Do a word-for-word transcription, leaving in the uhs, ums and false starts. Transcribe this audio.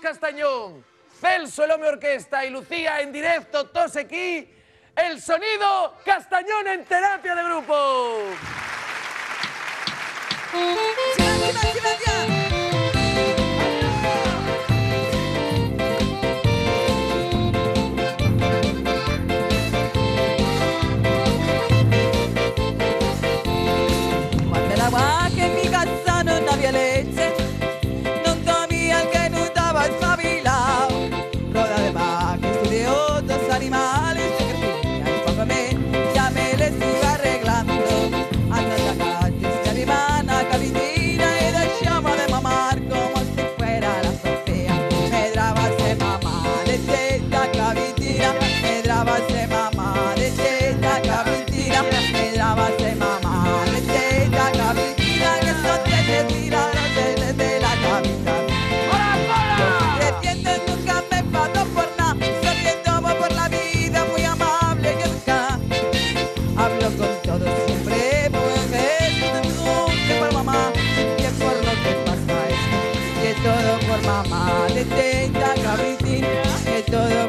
Castañón, Celso el Home Orquesta y Lucía en directo, tos equí, el sonido Castañón en Terapia de Grupo. Silencio, silencio. Cuando la vaca en mi casa no había leche, non comía el que nun taba espabilao. Roda de vaques y de otros animales se crecían pa comer, ya me les iba arreglando. Ata sacaches de mi mana cabitina y dexaba de mamar como si fuera la fea. Medraba se mamá de teta cabitina, medraba se mamá de teta cabitina, medraba se mamá de teta cabitina, que son tres tirados desde la cabina. Los crecientes nunca me faltó por nada, sonriendo voy por la vida, muy amable y educada. Hablo con todos siempre, porque es que por mamá, que por lo que pasa es que todo por mamá, de teta cabitina, que todo